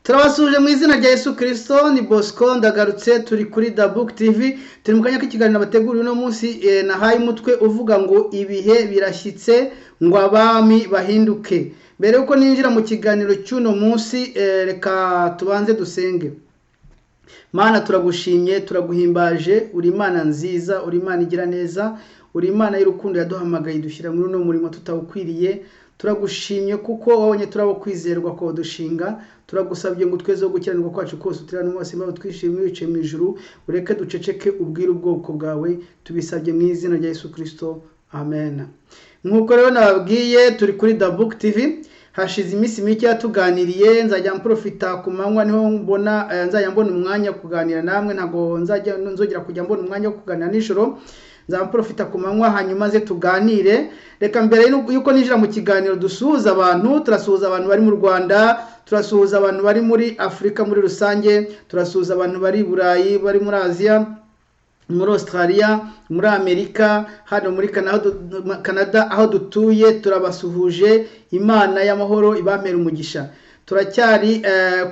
Turabasuhuje mu izina rya Yesu Kristo. Ni Bosco ndagarutse, turi kuri The Book TV, turi mu kanya k'ikiganiro bateguriye uno munsi nahaye umutwe uvuga ngo ibihe birashyitse ngo abami bahinduke. Mbere yuko ninjira mu kiganiro cy'uno munsi, reka tubanze dusenge. Mana, turagushimye, turaguhimbaje, uri Imana nziza, uri Imana igira neza, uri Imana y'urukundo yaduhamagaye idushyira muri uno murimo tutawukwiriye. Turagushimye kuko wabonye turabo kwizerwa ko dushinga. Turagusabye ngo twezeho gukiranirwa kwacu kose, utirane hose impamvu twishimye wicaye mu ijuru, ureke duceceke ubwire ubwoko bwawe. Tubisabye mu izina rya Yesu Kristo, amen. Nk'uko rero nababwiye, turi kuri The Book TV. Hashize iminsi mike tuganiriye. Nzajya mprofita ku manywa, niho mbona nzajya mbona umwanya wo kuganira namwe. Ntabwo nzajya nzongera kujya mbona umwanya wo kuganira nijoro, nzaba mprofita ku manywa hanyuma ze tuganire. Reka mbere yuko ninjira mu kiganiro dusuhuza abantu. Turasuhuza abantu bari mu Rwanda, turasuhuza abantu bari muri Afurika muri rusange, turasuhuza abantu bari i Burayi, bari muri Aziya, muri Australia, muri Amerika, hano muri Canada aho dutuye. Turabasuhuje, Imana y'amahoro ibampera umugisha. Turacyari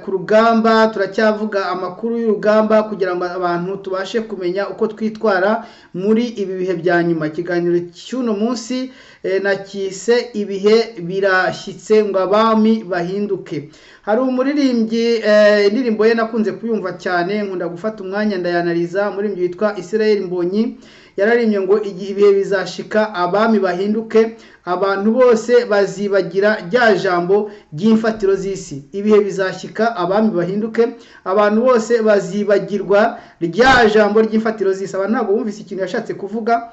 ku rugamba, turacyavuga amakuru y'urugamba kugira ngo abantu tubashe kumenya uko twitwara muri ibi bihe bya nyuma. Ikiganiro cy'uno munsi nakise ibihe birashyitse ngo abami bahinduke. Hari umuririmbyi, indirimbo ye nakunze kuyumva cyane, nkunda gufata umwanya ndayanariza, umuririmbyi witwa Israel Mbonyi yararimbye ngo ibihe bizashika abami bahinduke, abantu bose bazibagira rya jambo ry'imfatiro z'isi. Ibihe bizashyika abami bahinduke, abantu bose bazibagirwa rya jambo ry'imfatiro z'isi. Abantu ntabwo bumvise ikintu yashatse kuvuga,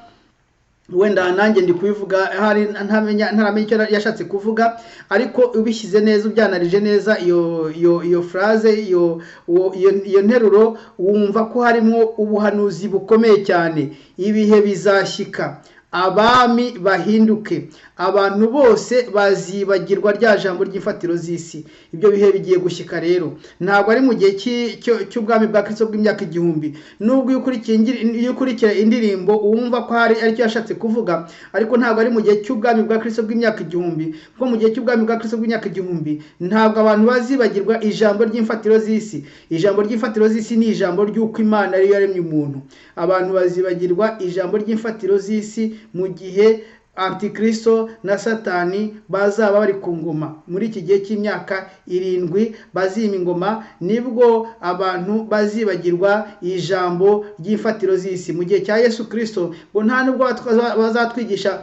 wenda nanjye ndi kubivuga hari ntamenya, ntaramenya icyo yashatse kuvuga, ariko ubishyize neza, ubyanarije neza iyo phrase, iyo nteruro, wumva ko harimo ubuhanuzi bukomeye cyane. Ibihe bizashyika abami bahinduke, abantu bose bazibagirwa rya jambo ry'imfatiro z'isi. Ibyo bihe bigiye gushyika rero, ntabwo ari mu gihe cy'ubwami bwa Kristo bw'imyaka 1000. Nubwo iyo ukurikira indirimbo wumva ko hari aricyo yashatse kuvuga, ariko ntabwo ari mu gihe cy'ubwami bwa Kristo bw'imyaka 1000, kuko mu gihe cy'ubwami bwa Kristo bw'imyaka 1000 ntabwo abantu bazibagirwa ijambo ry'imfatiro z'isi. Ijambo ry'imfatiro z'isi ni ijambo ry'uko Imana ariyo yaremye umuntu. Abantu bazibagirwa ijambo ry'imfatiro z'isi mu gihe Antikristo na Satani bazaba bari ku ngoma. Muri iki gihe cy'imyaka 7 bazima ingoma, nibwo abantu bazibagirwa ijambo ry'imfatiro z'isi. Mu gihe cya Yesu Kristo ngo nta nubwo bazatwigisha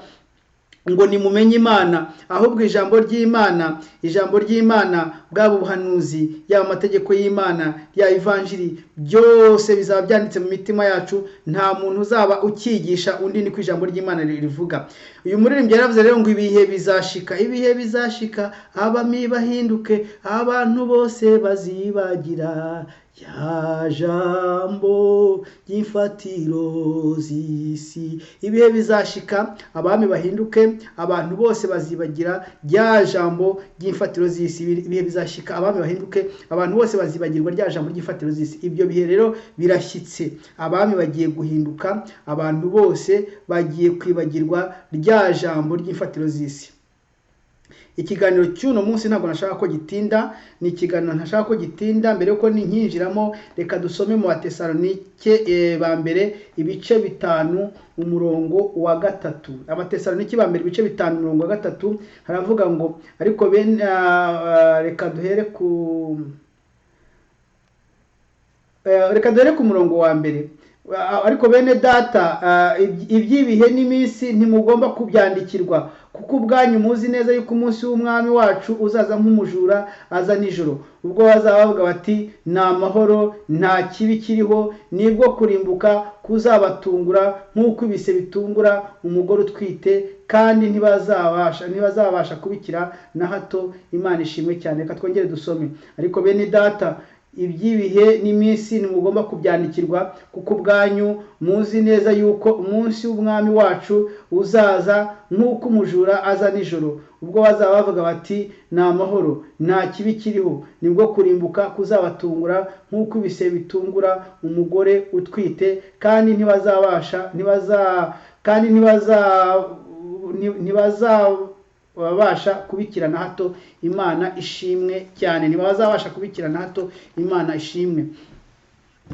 ngo nimumenye Imana, ahubwo ijambo ry'Imana, ijambo ry'Imana, bwaba ubuhanuzi, yaba amategeko y'Imana, yaba ivanjiri, byose bizaba byanditse mu mitima yacu. Nta muntu uzaba ukigisha undi, niko ijambo ry'Imana rivuga. Uyu muririmbyi yaravuze rero ngo ibihe bizashika, ibihe bizashika abami bahinduke, abantu bose bazibagira ya jambo ry'imfatiro z'isi. Ibihe bizashika abami bahinduke, abantu bose bazibagira rya jambo ry'imfatiro z'isi. Ibihe bizashika abami bahinduke, abantu bose bazibagirwa rya jambo ry'imfatiro z'isi. Ibyo bihe rero birashyitse, abami bagiye guhinduka, abantu bose bagiye kwibagirwa rya jambo ry'imfatiro z'isi. Ikiganiro cy'uno munsi ntabwo nashaka ko gitinda, ni ikiganiro ntashaka ko gitinda. Mbere yuko ninkinjiramo, reka dusome mu Batesalonike ba mbere ibice 5 umurongo wa 3. Abatesalonike ba mbere ibice 5 umurongo wa 3 haravuga ngo ariko bene, reka duhere ku reka duhere ku murongo wa mbere. Ariko bene data, iby'ibihe n'iminsi ntimugomba kubyandikirwa, kuko ubwanyu muzi neza yuko umunsi w'umwami wacu uzaza nk'umujura aza nijoro. Ubwo bazaba bavuga bati ni amahoro, nta kibi kiriho, nibwo kurimbuka kuzabatungura nk'uko ibise bitungura umugore utwite, kandi ntibazabasha kubikira na hato. Imana ishimwe cyane. Reka twongere dusome. Ariko bene data, iby'ibihe n'iminsi ntimugomba kubyandikirwa, kuko ubwanyu muzi neza yuko umunsi w'umwami wacu uzaza nk'uko umujura aza nijoro. Ubwo bazaba bavuga bati ni amahoro, nta kibi kiriho, nibwo kurimbuka kuzabatungura nk'uko ibise bitungura umugore utwite, kandi ntibazabasha, ntibaza, kandi ntibaza, ntibaza Babasha kubikira na hato. Imana ishimwe cyane. Ntibazabasha kubikira na hato. Imana ishimwe.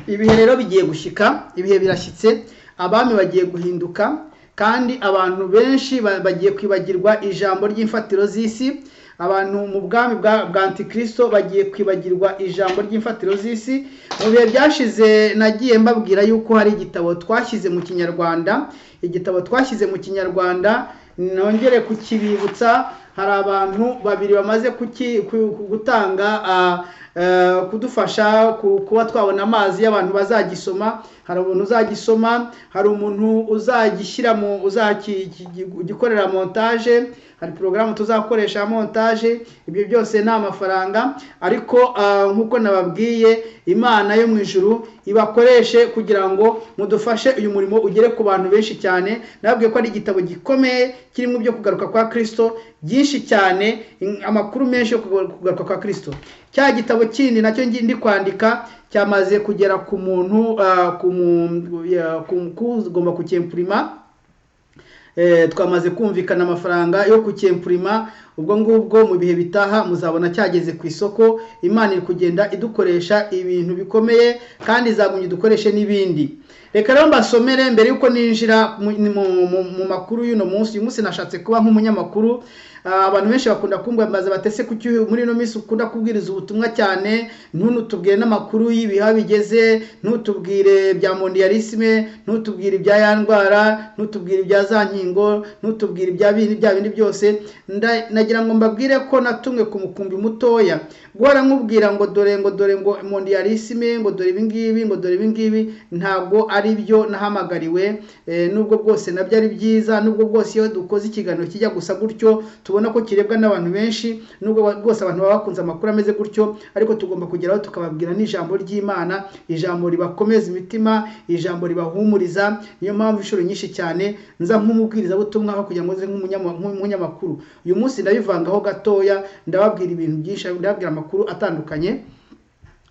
Ibihe rero bigiye gushyika, ibihe birashyitse, abami bagiye guhinduka, kandi abantu benshi bagiye kwibagirwa ijambo ry'imfatiro z'isi. Abantu mu bwami bwa Antikristo bagiye kwibagirwa ijambo ry'imfatiro z'isi. Mu bihe byashize nagiye mbabwira yuko hari igitabo twashyize mu Kinyarwanda, igitabo twashyize mu Kinyarwanda, nongere kukibibutsa. Hari abantu babiri bamaze gutanga kudufasha kuba twabona amazi y'abantu bazagisoma. Hari umuntu uzagisoma, hari umuntu uzagishyira mu uzagikorera montage, hari porogaramu tuzakoresha montage. Ibyo byose ni amafaranga, ariko nk'uko nababwiye, Imana yo mu ijuru ibakoreshe kugira ngo mudufashe uyu murimo ugere ku bantu benshi cyane. Nababwiye ko ari igitabo gikomeye kirimo ibyo kugaruka kwa Kristo byinshi cyane, amakuru menshi yo kugaruka kwa Kristo. Cya gitabo kindi nacyo ndi kwandika cyamaze kugera ku muntu ugomba kucyempurima. Twamaze kumvikana amafaranga yo kucyempurima. Ubwo ngubwo mu bihe bitaha muzabona cyageze ku isoko. Imana iri kugenda idukoresha ibintu bikomeye, kandi izagumya idukoreshe n'ibindi. Reka rero mbasomere mbere yuko ninjira mu makuru y'uno munsi. Uyu munsi nashatse kuba nk'umunyamakuru. Abantu benshi bakunda kumbaza batese kuki muri ino minsi ukunda kubwiriza ubutumwa cyane, ntunutubwire n'amakuru y'ibiha bigeze, ntutubwire bya mondialisme, ntutubwire ibya ya ndwara, ntutubwire ibya za nkingo, ntutubwire ibya bindi bya bindi byose. Nagira ngo mbabwire ko natumwe ku mukumbi mutoya. Guhora nkubwira ngo dore, ngo dore, ngo mondialisme, ngo dore ibingibi, ngo dore ibingibi, ntabwo ari byo nahamagariwe. Nubwo bwose nabyo ari byiza, nubwo bwose iyo dukoze ikiganiro kijya gusa gutyo tubona ko kirebwa n'abantu benshi, nubwo bwose abantu baba bakunze amakuru ameze gutyo, ariko tugomba kugeraho tukababwira n'ijambo ry'Imana, ijambo ribakomeza imitima, ijambo ribahumuriza. Niyo mpamvu inshuro nyinshi cyane nza nk'umubwirizabutumwa aho kugira ngo nze nk'umunyamakuru. Uyu munsi ndabivangaho gatoya, ndababwira ibintu byinshi, ndababwira amakuru atandukanye,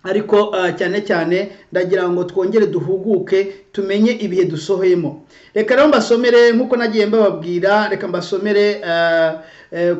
ariko cyane cyane ndagira ngo twongere duhuguke, tumenye ibihe dusohoyemo. Reka rero mbasomere nk'uko nagiye mbababwira. Reka mbasomere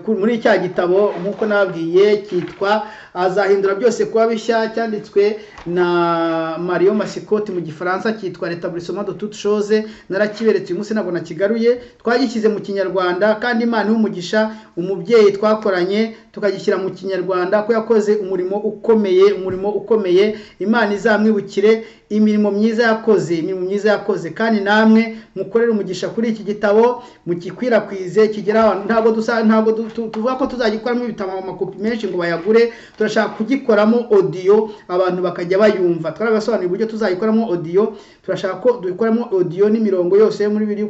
muri cya gitabo nk'uko nababwiye cyitwa Azahindura Byose Kuba Bishya, cyanditswe na Mario Masikoti mu Gifaransa, cyitwa Rétablissement de toutes choses. Narakiberetse, uyu munsi ntabwo nakigaruye. Twagishyize mu Kinyarwanda, kandi Imana umugisha umubyeyi twakoranye tukagishyira mu Kinyarwanda, ko yakoze umurimo ukomeye, umurimo ukomeye. Imana izamwibukire imirimo myiza yakoze, imirimo myiza yakoze. Kandi namwe mukorere umugisha kuri iki gitabo, mugikwirakwize kigera ahantu. Ntabwo dusa, ntabwo tuvuga ko tuzagikoramo ibitabo amakopi menshi ngo bayagure. Turashaka kugikoramo audio, abantu bakajya bayumva. Twarabasobanuriye uburyo tuzayikoramo audio. Turashaka ko dukoramo audio n'imirongo yose yo muri Bibiliya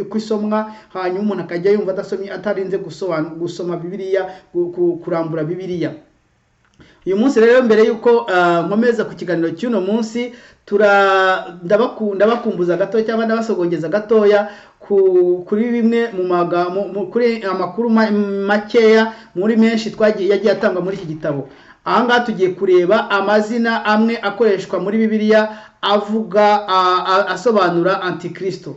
uko isomwa, hanyuma umuntu akajya yumva adasomye, atarinze gusoma Bibiliya, kurambura Bibiliya. Uyu munsi rero, mbere yuko nkomeza ku kiganiro cy'uno munsi, ndabakumbuza gato cyangwa ndabasogongeza gatoya kuri bimwe mu kuri amakuru makeya muri menshi twagiye yagiye atangwa muri iki gitabo. Aha ngaha tugiye kureba amazina amwe akoreshwa muri Bibiliya avuga asobanura Antikristo.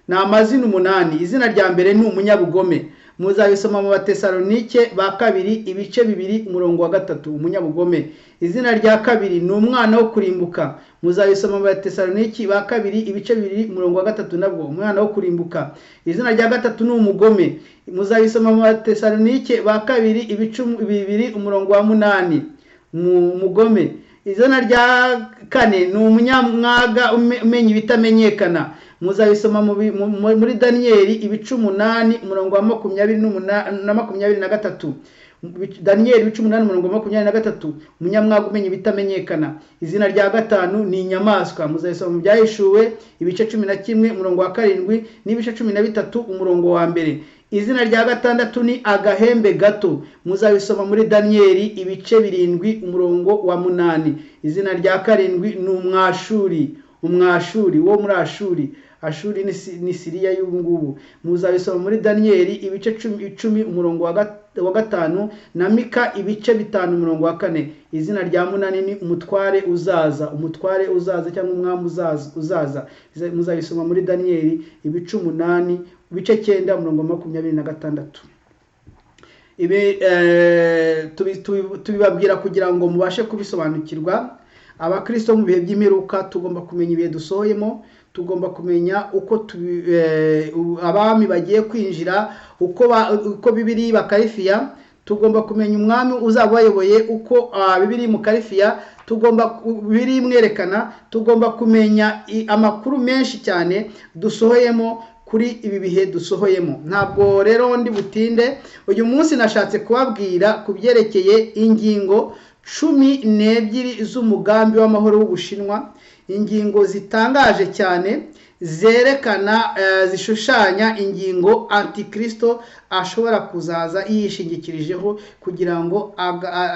Ni amazina 8. Izina rya mbere ni umunyabugome. Muzabisoma mu Batesalonike ba kabiri ibice 2 umurongo wa 3, umunyabugome. Izina rya kabiri ni umwana wo kurimbuka. Muzabisoma mu Batesalonike ba kabiri ibice 2 umurongo wa 3, nabwo umwana wo kurimbuka. Izina rya gatatu ni umugome. Muzabisoma mu Batesalonike ba kabiri ibice 2 umurongo wa 8, umugome. Izina rya kane ni umunyamwaga umenya ibitamenyekana. Muzabisoma muri Daniyeli ibice 8 umurongo wa 28 na 23. Daniyeli ibice 8 umurongo wa 23, umunyamwaga umenya ibitamenyekana. Izina rya gatanu ni inyamaswa. Muzabisoma mu Byahishuwe ibice 11 umurongo wa 7 n'ibice 13 umurongo wa 1. Izina rya gatandatu ni agahembe gato. Muzabisoma muri Daniyeli ibice 7 umurongo wa 8. Izina rya karindwi ni umwashuri, umwashuri wo muri Ashuri. Ashuri ni Siriya y'ubu ngubu. Muzabisoma muri Daniyeli ibice 10 umurongo wa 5 na Mika ibice 5 umurongo wa 4. Izina rya munani ni umutware uzaza, umutware uzaza cyangwa umwami uzaza. Muzabisoma muri Daniyeli ibice 8 ibice 9 umurongo wa 26. Ibi tubibabwira kugira ngo mubashe kubisobanukirwa. Abakristo mu bihe by'imperuka tugomba kumenya ibihe dusohoyemo, tugomba kumenya uko abami bagiye kwinjira, uko Bibiliya bakarifiya, tugomba kumenya umwami uzaba wayoboye uko Bibiliya mukarifiya, tugomba Bibiliya imwerekana, tugomba kumenya amakuru menshi cyane dusohoyemo kuri ibi bihe dusohoyemo. Ntabwo rero ndi butinde, uyu munsi nashatse kubabwira ku byerekeye ingingo 12 z'umugambi w'amahoro w'Ubushinwa, ingingo zitangaje cyane zerekana, zishushanya ingingo Antikristo ashobora kuzaza yishingikirijeho kugira ngo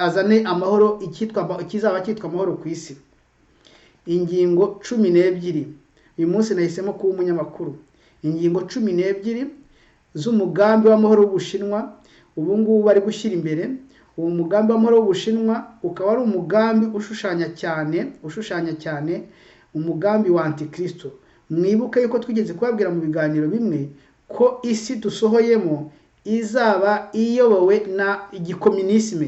azane amahoro, ikizaba cyitwa amahoro ku isi. Ingingo 12. Uyu munsi nahisemo kuba umunyamakuru. Ingingo 12 z'umugambi w'amahoro w'Ubushinwa ubu ngubu bari gushyira imbere. Uwo mugambi w'amahoro w'Ubushinwa ukaba ari umugambi ushushanya cyane umugambi wa Antikristo. Mwibuke yuko twigeze kubabwira mu biganiro bimwe ko isi dusohoyemo izaba iyobowe na igikominisme,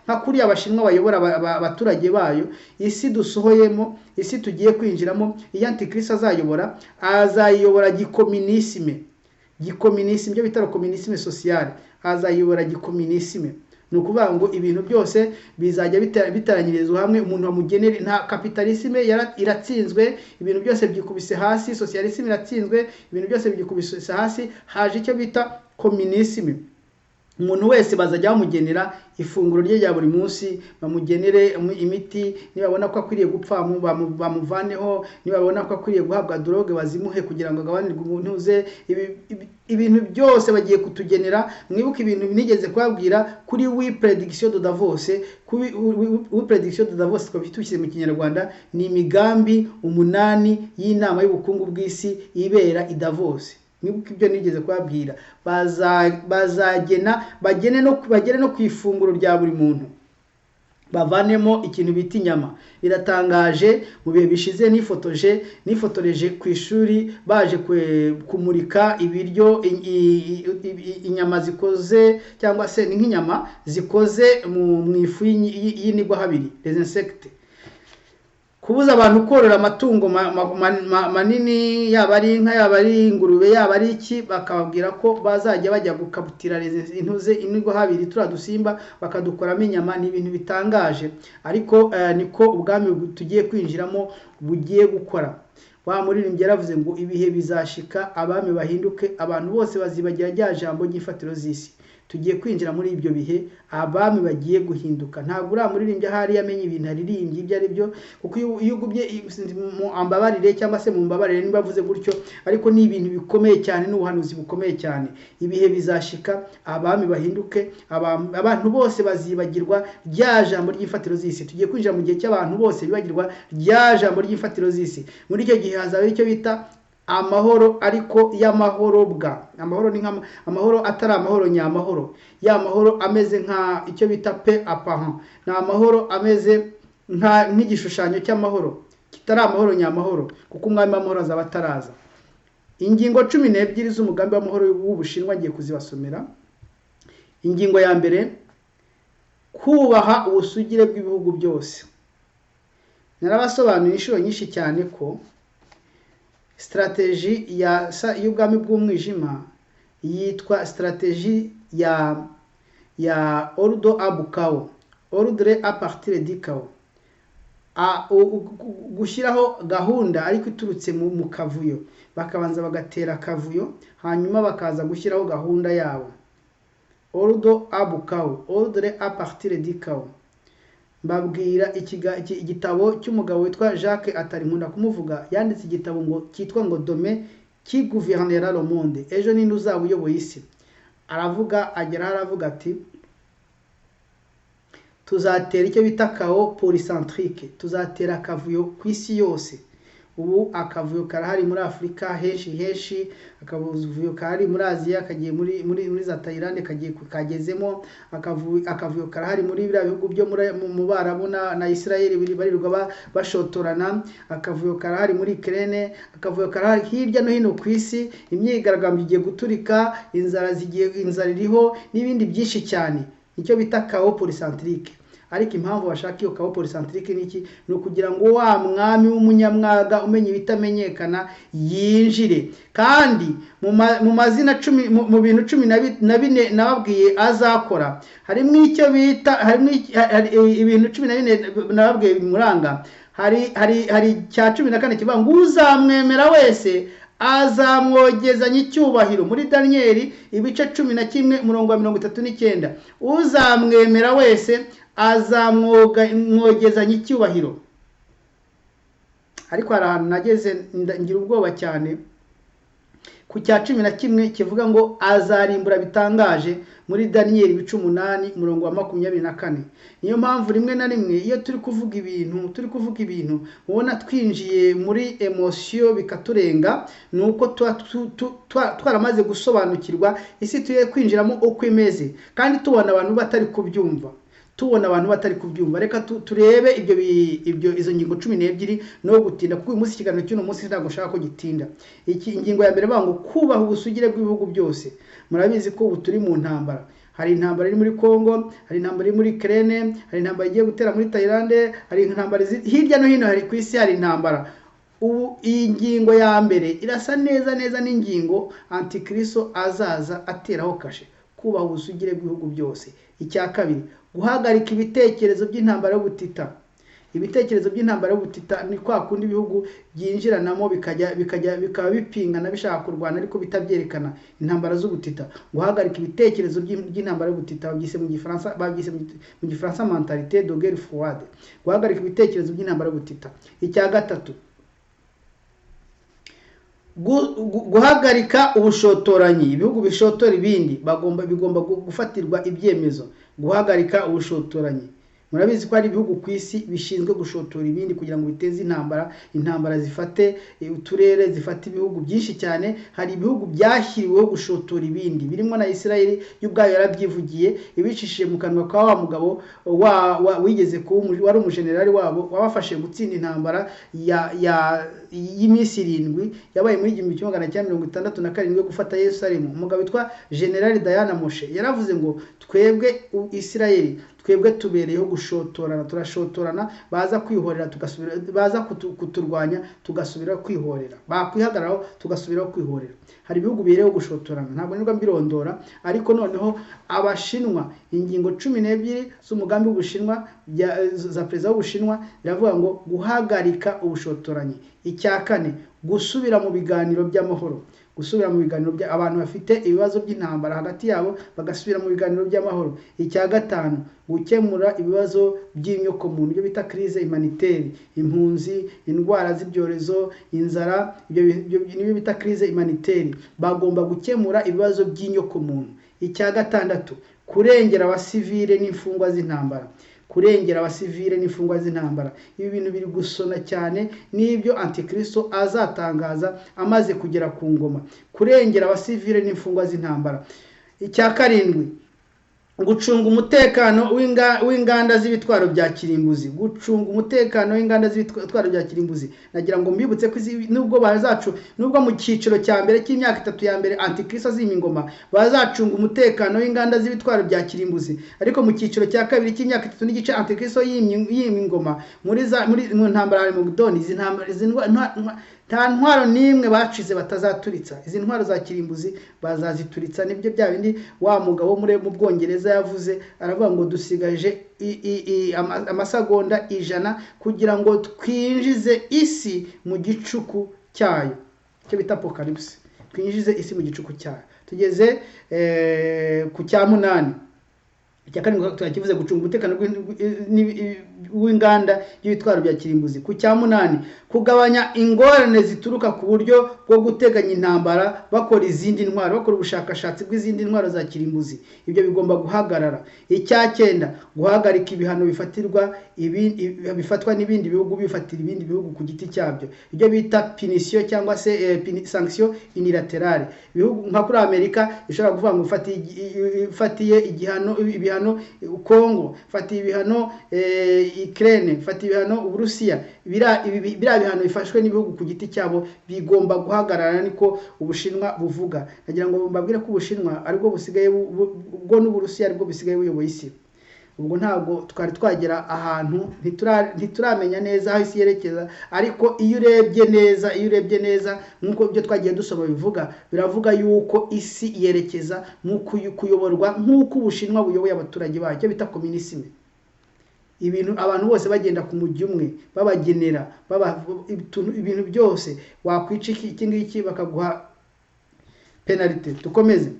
nka kuriya Abashinwa bayobora abaturage bayo. Isi dusohoyemo, isi tugiye kwinjiramo, iyo Antikristo azayobora, azayobora gikominisme. Gikominisme, ibyo bita communisme sociale, azayobora gikominisme. Ni ukuvuga ngo ibintu byose bizajya bitaranyirizwa hamwe, umuntu bamugenere. Nta kapitalisme iratsinzwe, ibintu byose byikubise hasi, socialisme iratsinzwe, ibintu byose byikubise hasi, haje icyo bita communisme. Umuntu wese bazajya bamugenera ifunguro rye rya buri munsi, bamugenere imiti, nibabona ko akwiriye gupfa bamuvaneho, nibabona ko akwiriye guhabwa drogue bazimuhe kugira ngo agabanirwe ubuntuze. Ibintu byose bagiye kutugenera. Mwibuke ibintu nigeze kubabwira kuri oui prediction de Davos. Kuri oui prediction de Davos twabitushyize mu Kinyarwanda ni imigambi 8 y'inama y'ubukungu bw'isi ibera i Davos. Mwibuke ibyo nigeze kubabwira. Bazagena, bagene no ku ifunguro rya buri muntu, bavanemo ikintu bita inyama. Biratangaje, mu bihe bishize nifotoreje ku ishuri baje kumurika ibiryo, inyama zikoze cyangwa se ni nk'inyama zikoze mu ifu y'inigwa habiri, les insectes. Kubuza abantu korora amatungo manini, yaba ari inka, yaba ari ingurube, yaba ari iki, bakababwira ko bazajya bajya gukabutira intuze inigwa habiri turiya dusimba bakadukoramo inyama. Ni ibintu bitangaje, ariko niko ubwami tugiye kwinjiramo bugiye gukora. Wa muririmbyi yaravuze ngo ibihe bizashika abami bahinduke, abantu bose bazibagira rya jambo ry'ifatiro z'isi. Tugiye kwinjira muri ibyo bihe abami bagiye guhinduka. Ntabwo uriya muririmbyi ahari yamenye ibintu aririmbye ibyo ari byo, kuko iyo ugubye mu ambabarire cyangwa se mu mbabarire niba avuze gutyo, ariko ni ibintu bikomeye cyane, n'ubuhanuzi bukomeye cyane. Ibihe bizashika abami bahinduke, abantu bose bazibagirwa rya jambo ry'ifatiro z'isi. Tugiye kwinjira mu gihe cy'abantu bose bibagirwa rya jambo ry'ifatiro z'isi. Muri icyo gihe hazaba icyo bita amahoro, ariko y'amahoro bwa amahoro ni nka amahoro atari amahoro nyamahoro, ya mahoro ameze nka icyo bita paix apparent, ni amahoro ameze nk'igishushanyo cy'amahoro kitari amahoro nyamahoro, kuko umwami w'amahoro azaba ataraza. Ingingo 12 z'umugambi w'amahoro w'Ubushinwa ngiye kuzibasomera. Ingingo ya mbere, kubaha ubusugire bw'ibihugu byose. Narabasobanuriye inshuro nyinshi cyane ko strategie y'ubwami bw'umwijima yitwa strategie ya ordo ab chaos, ordre à partir du chaos, gushyiraho gahunda ariko iturutse mu kavuyo, bakabanza bagatera akavuyo hanyuma bakaza gushyiraho gahunda yabo. Ordo ab chaos, ordre à partir du chaos. Mbabwira igitabo cy'umugabo witwa Jacques Attali, nkunda kumuvuga, yanditse igitabo ngo cyitwa ngo Demain qui gouvernera le monde, ejo ninde uzaba uyoboye isi. Aravuga, agera aravuga ati tuzatera icyo bita chaos polycentrique, tuzatera akavuyo ku isi yose. Ubu akavuyo karahari muri Afurika henshi henshi, akavuyo karahari muri Aziya, kagiye muri za Tayilande, kagiye kagezemo, akavuyo karahari muri biriya bihugu byo mu Barabu na Isirayeli barirwa bashotorana, akavuyo karahari muri Ukraine, akavuyo karahari hirya no hino ku isi, imyigaragambyo igiye guturika, inzara zigiye, inzara iriho n'ibindi byinshi cyane. Nicyo bita chaos polycentrique. Ariko impamvu bashaka iyo chaos polycentrique ni iki? Ni ukugira ngo wa mwami w'umunyamwaga umenya ibitamenyekana yinjire. Kandi mu mazina cumi, mu bintu cumi na bine nababwiye azakora, harimo icyo bita, harimo hari ibintu 14 nababwiye bimuranga. Hari cya 14 kivuga ngo uzamwemera wese azamwogezanya icyubahiro, muri Daniyeli ibice 11 umurongo wa 39. Uzamwemera wese azamwogezanya icyubahiro. Ariko hari ahantu nageze ngira ubwoba cyane ku cya 11 kivuga ngo azarimbura bitangaje, muri Daniyeli ibice 8 umurongo wa 24. Niyo mpamvu rimwe na rimwe iyo turi kuvuga ibintu ubona twinjiye muri emotion bikaturenga, nuko twaramaze gusobanukirwa isi tuye kwinjiramo uko imeze, kandi tubona abantu batari kubyumva. Reka turebe ibyo izo ngingo 12 no gutinda, kuko uyu munsi ikiganiro cy'uno munsi ntabwo nshaka ko gitinda. Iki ingingo ya mbere bango kubaha ubusugire bw'ibihugu byose. Murabizi ko ubu turi mu ntambara. Hari intambara iri muri Kongo, hari intambara iri muri Ukraine, hari intambara igiye gutera muri Tayilande, hari intambara hirya no hino, hari ku isi hari intambara. Ubu iyi ngingo ya mbere irasa neza neza n'ingingo Antikristo azaza ateraho kashe, kubaha ubusugire bw'ibihugu byose. Icya kabiri, guhagarika ibitekerezo by'intambara y'ubutita. Ibitekerezo by'intambara y'ubutita ni kwa kundi ibihugu byinjiranamo bikajya bikaba bipingana bishaka kurwana ariko bitabyerekana, intambara z'ubutita. Guhagarika ibitekerezo by'intambara y'ubutita babyise mu Gifaransa, babyise mu Gifaransa mentalité de guerre froide. Guhagarika ibitekerezo by'intambara y'ubutita. Icya gatatu, guhagarika ubushotoranyi. Ibihugu bishotora ibindi bigomba gufatirwa ibyemezo. Guhagarika ubushotoranyi. Murabizi ko hari ibihugu ku isi bishinzwe gushotora ibindi kugira ngo biteze intambara, intambara zifate uturere, zifate ibihugu byinshi cyane. Hari ibihugu byashyiriweho gushotora ibindi, birimo na Isirayeli y'ubwayo yarabyivugiye, ibicishije mu kanwa ka wa mugabo wigeze kuba wari umujenerali wabo, wabafashe gutsinda intambara y'iminsi 7 yabaye muri 1967 yo gufata Yerusalemu. Umugabo witwa General Diana Moshe yaravuze ngo twebwe Isirayeli twebwe tubereyeho gushotorana, turashotorana, baza kwihorera tugasubira, baza kuturwanya tugasubira kwihorera, bakwihagararaho tugasubira kwihorera. Hari ibihugu bibereyeho gushotorana, ntabwo nirwa mbirondora. Ariko noneho Abashinwa, ingingo 12 z'umugambi w'Ubushinwa za perezida w'Ubushinwa biravuga ngo guhagarika ubushotoranyi. Icya kane, gusubira mu biganiro by'amahoro. Gusubira mu biganiro bya abantu bafite ibibazo by'intambara hagati yabo bagasubira mu biganiro by'amahoro. Icya gatanu, gukemura ibibazo by'inyokomuntu, ibyo bita crise humanitaire, impunzi, indwara z'ibyorezo, inzara, ibyo nibyo bita crise humanitaire. Bagomba gukemura ibibazo by'inyokomuntu. Icya gatandatu, kurengera abasivile n'imfungwa z'intambara. Kurengera abasivile n'imfungwa z'intambara. Ibi bintu biri gusona cyane n'ibyo Antikristo azatangaza amaze kugera ku ngoma. Kurengera abasivile n'imfungwa z'intambara. Icya karindwi, gucunga umutekano w'inganda z'ibitwaro bya kirimbuzi. Gucunga umutekano w'inganda z'ibitwaro bya kirimbuzi. Nagira ngo mbibutse ko nubwo bazacu, nubwo mu cyiciro cya mbere cy'imyaka 3 ya mbere Antikristo azima ingoma, bazacunga umutekano w'inganda z'ibitwaro bya kirimbuzi, ariko mu cyiciro cya kabiri cy'imyaka 3 n'igice Antikristo yimye ingoma muri mu ntambara ya Armageddon, izi ntambara nta ntwaro nimwe bacize batazaturitsa. Izi ntwaro za kirimbuzi bazazituritsa. Nibyo bya bindi wa mugabo muri mu Bwongereza yavuze, aravuga ngo dusigaje amasegonda 100 kugira ngo twinjize isi mu gicuku cyayo, icyo bita apocalypse. Twinjize isi mu gicuku cyayo. Tugeze ku cya 8, Icya karindwi twakivuze, gucunga umutekano w'inganda y'ibitwaro bya kirimbuzi. Ku cya munani, kugabanya ingorane zituruka ku buryo bwo guteganya intambara bakora izindi ntwaro, bakora ubushakashatsi bw'izindi ntwaro za kirimbuzi, ibyo bigomba guhagarara. Icya cyenda, guhagarika ibihano bifatirwa bifatwa n'ibindi bihugu, bifatira ibindi bihugu ku giti cyabyo, ibyo bita punition cyangwa se sanction unilatérale. Ibihugu nka kuri Amerika ishobora kuvuga ngo ifatiye igihano, ibihano Kongo, ifatiye ibihano Ukraine, ifatiye ibihano Uburusiya, biriya bihano bifashwe n'ibihugu ku giti cyabo bigomba guhagarara, niko Ubushinwa buvuga. Nagira ngo mbabwire ko Ubushinwa aribwo busigaye ubwo n'Uburusiya aribwo busigaye buyoboye isi. Ubwo ntabwo twari twagera ahantu, ntituramenya neza aho isi yerekeza, ariko iyo urebye neza nk'uko ibyo twagiye dusoma bivuga, biravuga yuko isi yerekeza mu kuyoborwa nk'uko Ubushinwa buyoboye abaturage bayo, icyo bita communisme. Ibintu abantu bose bagenda ku mujyi umwe, babagenera ibintu byose, wakwica iki ngiki bakaguha pénalité. Dukomeze.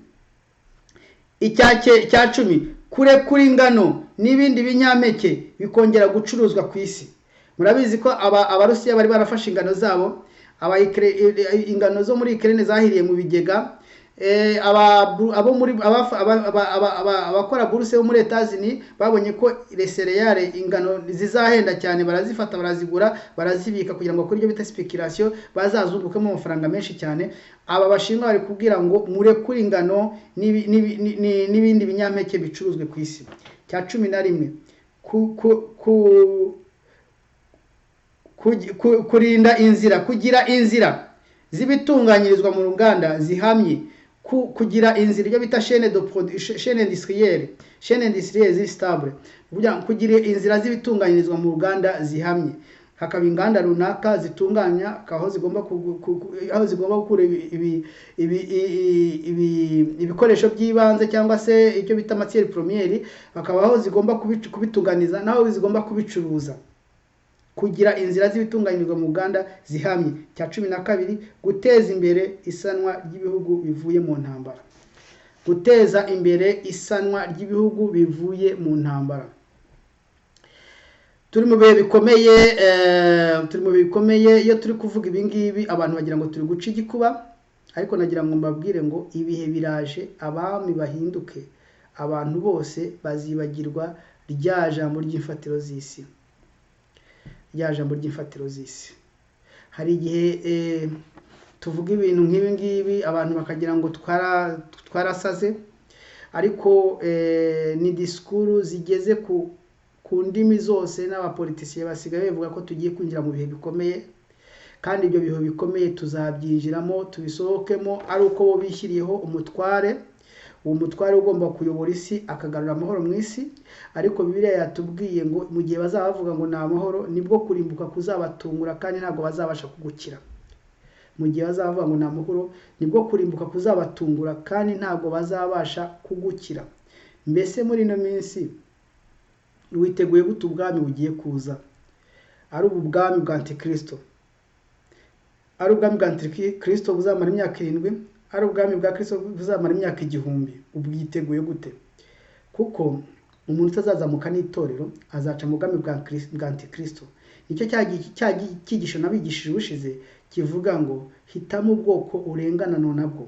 Icya 10, kurekura ingano n'ibindi binyampeke bikongera gucuruzwa ku isi. Murabizi ko Abarusiya bari barafashe ingano zabo, ingano zo muri Ukraine zahiriye mu bigega, abo muri abakora bourse bo muri Etazini babonye ko les céréales, ingano zizahenda cyane, barazifata, barazigura, barazibika kugira ngo kuri ibyo bita spéculation bazazungukemo amafaranga menshi cyane. Aba Bashinwa bari kubwira ngo murekure ingano n'ibindi binyampeke bicuruzwe ku isi. Cya 11, kurinda inzira, kugira inzira z'ibitunganyirizwa mu ruganda zihamye, kugira inzira, ibyo bita chaîne industrielle, chaîne industrielle ziri stable, kugira inzira z'ibitunganyirizwa mu ruganda zihamye, hakaba inganda runaka zitunganya, aho zigomba gukura ibikoresho by'ibanze cyangwa se icyo bita matière première, bakaba aho zigomba kubitunganiza n'aho zigomba kubicuruza, kugira inzira z'ibitunganyirizwa mu ruganda zihamye. Cya 12, guteza imbere isanwa ry'ibihugu bivuye mu ntambara, guteza imbere isanwa ry'ibihugu bivuye mu ntambara. Turi mu bihe bikomeye, turi mu bihe bikomeye. Iyo turi kuvuga ibi ngibi, abantu bagira ngo turi guca igikuba, ariko nagira ngo mbabwire ngo ibihe biraje, abami bahinduke, abantu bose bazibagirwa rya jambo ry'imfatiro z'isi, rya jambo ry'imfatiro z'isi. Hari igihe tuvuga ibintu nk'ibi ngibi, abantu bakagira ngo twarasaze, ariko ni disikuru zigeze ku ndimi zose, n'abapolitisiye basigaye bavuga ko tugiye kwinjira mu bihe bikomeye, kandi ibyo bihe bikomeye tuzabyinjiramo tubisohokemo ari uko bo bishyiriyeho umutware, uwo mutware ugomba kuyobora isi, akagarura amahoro mu isi. Ariko Bibiliya yatubwiye ngo mu gihe bazaba bavuga ngo ni amahoro, nibwo kurimbuka kuzabatungura kandi ntabwo bazabasha kugukira. Mu gihe bazaba bavuga ngo ni amahoro, nibwo kurimbuka kuzabatungura kandi ntabwo bazabasha kugukira. Mbese muri ino minsi witeguye gute ubwami bugiye kuza? Ari ubu bwami bwa Antikristo, ari ubwami bwa Antikristo buzamara imyaka 7, ari ubwami bwa Kristo buzamara imyaka 1000, ubwiteguye gute? Kuko umuntu utazazamuka n'itorero azaca mu bwami bwa Antikristo. Nicyo cya cyigisho nabigishije ubushize kivuga ngo hitamo ubwoko urengananwa nabwo,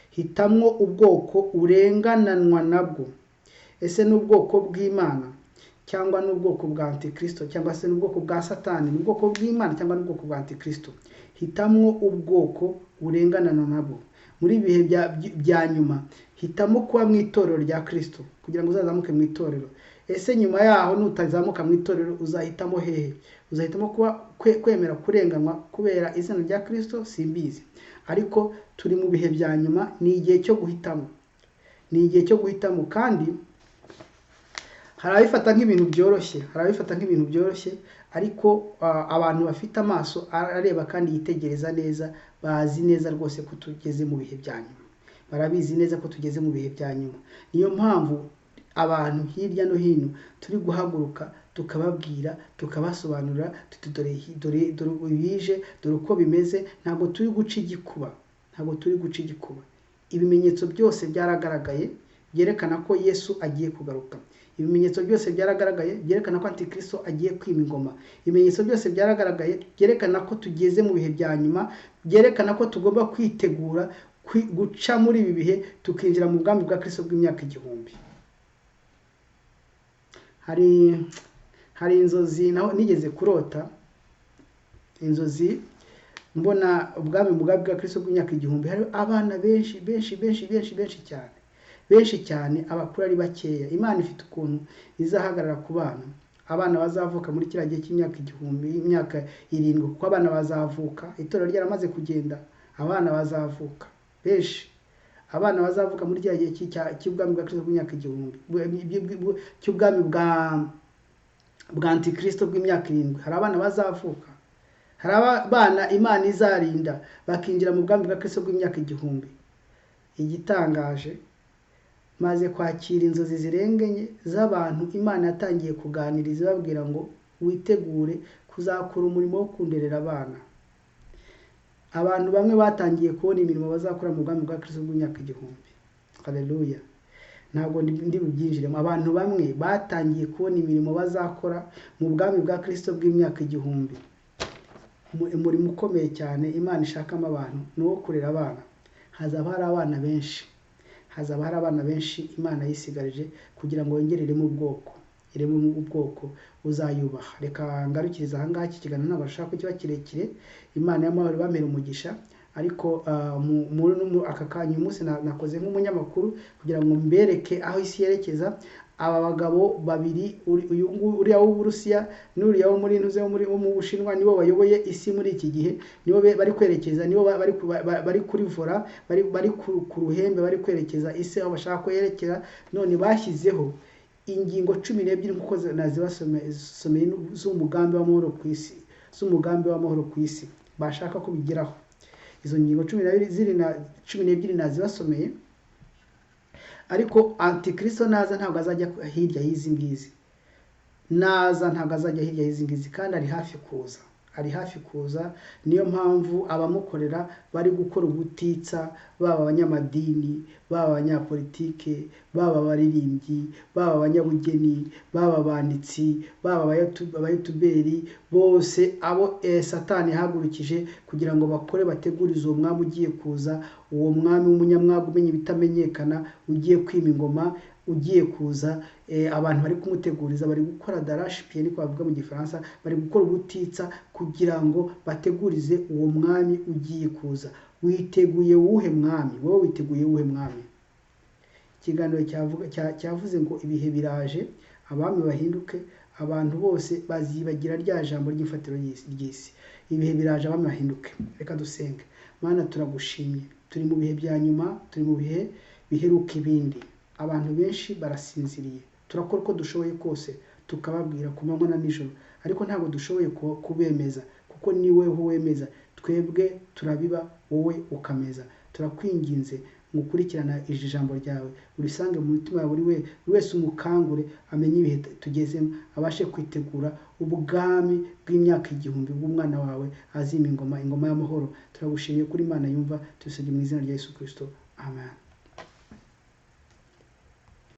hitamwo ubwoko urengananwa nabwo. Ese ni ubwoko bw'Imana cyangwa ni ubwoko bwa Antikristo, cyangwa se ni ubwoko bwa Satani? Ni ubwoko bw'Imana cyangwa ni ubwoko bwa Antikristo? Hitamwo ubwoko urengananwa nabwo. Muri ibihe bya nyuma, hitamo kuba mu itorero rya Kristo kugira ngo uzazamuke mu itorero. Ese nyuma yaho nutazamuka mu itorero uzahitamo hehe? Uzahitamo kuba kwemera kurenganywa kubera izina rya Kristo? Simbizi, ariko turi mu bihe bya nyuma, ni igihe cyo guhitamo, ni igihe cyo guhitamo. Kandi hari ababifata nk'ibintu byoroshye, hari ababifata nk'ibintu byoroshye, ariko abantu bafite amaso areba kandi yitegereza neza bazi neza rwose ko tugeze mu bihe bya nyuma, barabizi neza ko tugeze mu bihe bya nyuma. Niyo mpamvu abantu hirya no hino turi guhaguruka, tukababwira, tukabasobanurira tuti dore dore dore ibije, dore uko bimeze. Ntabwo turi guca igikuba, ntabwo turi guca igikuba. Ibimenyetso byose byaragaragaye. byerekana ko Yesu agiye kugaruka. Ibimenyetso byose byaragaragaye byerekana ko Antikristo agiye kwima ingoma. Ibimenyetso byose byaragaragaye byerekana ko tugeze mu bihe bya nyuma, byerekana ko tugomba kwitegura guca muri ibi bihe tukinjira mu bwami bwa Kristo bw'imyaka 1000. Hari inzozi naho nigeze kurota, inzozi mbona ubwami bwa Kristo bw'imyaka 1000, hari abana benshi benshi benshi benshi benshi cyane, benshi cyane, abakuru ari bakeya. Imana ifite ukuntu izahagarara ku bana, abana bazavuka muri kiriya gihe cy'imyaka 1000, imyaka 7, kuko abana bazavuka itorero ryaramaze kugenda, abana bazavuka benshi, abana bazavuka muri kiriya gihe cy'ubwami bwa Kristo bw'imyaka 1000, cy'ubwami bwa Antikristo bw'imyaka 7. Hari abana bazavuka, hari abana Imana izarinda bakinjira mu bwami bwa Kristo bw'imyaka 1000. Igitangaje, maze kwakira inzozi zirengenye z'abantu Imana yatangiye kuganiriza ibabwira ngo witegure kuzakora umurimo wo kunderera abana. Abantu bamwe batangiye kubona imirimo bazakora mu bwami bwa Kristo bw'imyaka 1000. Haleluya. Ntabwo ndi bubyinjiremo. Abantu bamwe batangiye kubona imirimo bazakora mu bwami bwa Kristo bw'imyaka 1000. Umurimo ukomeye cyane Imana ishakamo abantu ni uwo kurera abana. Hazaba hari abana benshi, hazaba hari abana benshi Imana yisigarije kugira ngo yongere ireme ubwoko, ireme ubwoko uzayubaha. Reka ngarukiriza aha ngaha iki kiganiro, ntabwo nshaka ko kiba kirekire. Imana y'amahoro ibamere umugisha. Ariko muri aka kanya uyu munsi nakoze nk'umunyamakuru kugira ngo mbereke aho isi yerekeza. Aba bagabo babiri, uyu uriya w'Uburusiya n'uriya wo muri ntuze wo mu Bushinwa, nibo bayoboye isi muri iki gihe, nibo bari kwerekeza, nibo bari kuri vora, bari ku ruhembe, bari kwerekeza isi aho bashaka ko yerekera. None bashyizeho ingingo 12 nk'uko nazibasomeye z'umugambi w'amahoro ku isi, z'umugambi w'amahoro ku isi bashaka ko bigeraho. Izo ngingo 12 nazibasomeye. Ariko Antikristo naza ntabwo azajya hirya y'izi ngizi, naza ntabwo azajya hirya y'izi ngizi, kandi ari hafi kuza, ari hafi kuza. Niyo mpamvu abamukorera bari gukora ubutitsa, baba abanyamadini, baba abanyapolitike, baba abaririmbyi, baba abanyabugeni, baba abanditsi, baba abayutuberi, bose abo Satani yahagurukije kugira ngo bakore, bategurize uwo mwami ugiye kuza, uwo mwami w'umunyamwaga umenya ibitamenyekana, ugiye kwima ingoma, ugiye kuza. Abantu bari kumuteguriza, bari gukora d'arrache-pied niko bavuga mu Gifaransa, bari gukora ubutitsa kugira ngo bategurize uwo mwami ugiye kuza. Witeguye wuhe mwami? Wowe witeguye wuhe mwami? Ikiganiro cyavuze ngo ibihe biraje, abami bahinduke, abantu bose bazibagira rya jambo ry'imfatiro ry'isi. Ibihe biraje, abami bahinduke. Reka dusenge. Mana, turagushimye, turi mu bihe bya nyuma, turi mu bihe biheruka ibindi. Abantu benshi barasinziriye, turakora uko dushoboye kose tukababwira ku manywa na nijoro, ariko ntabwo dushoboye kubemeza, kuko ni wowe wemeza. Twebwe turabiba, wowe ukameza. Turakwinginze ngo ukurikirane iri jambo ryawe, urisange mu mutima wa buri wese, umukangure amenye ibihe tugezemo, abashe kwitegura ubwami bw'imyaka 1000 bw'umwana wawe azima ingoma, ingoma y'amahoro. Turagushimiye kuri Imana yumva, tubisabye mu izina rya Yesu Kristo, amen.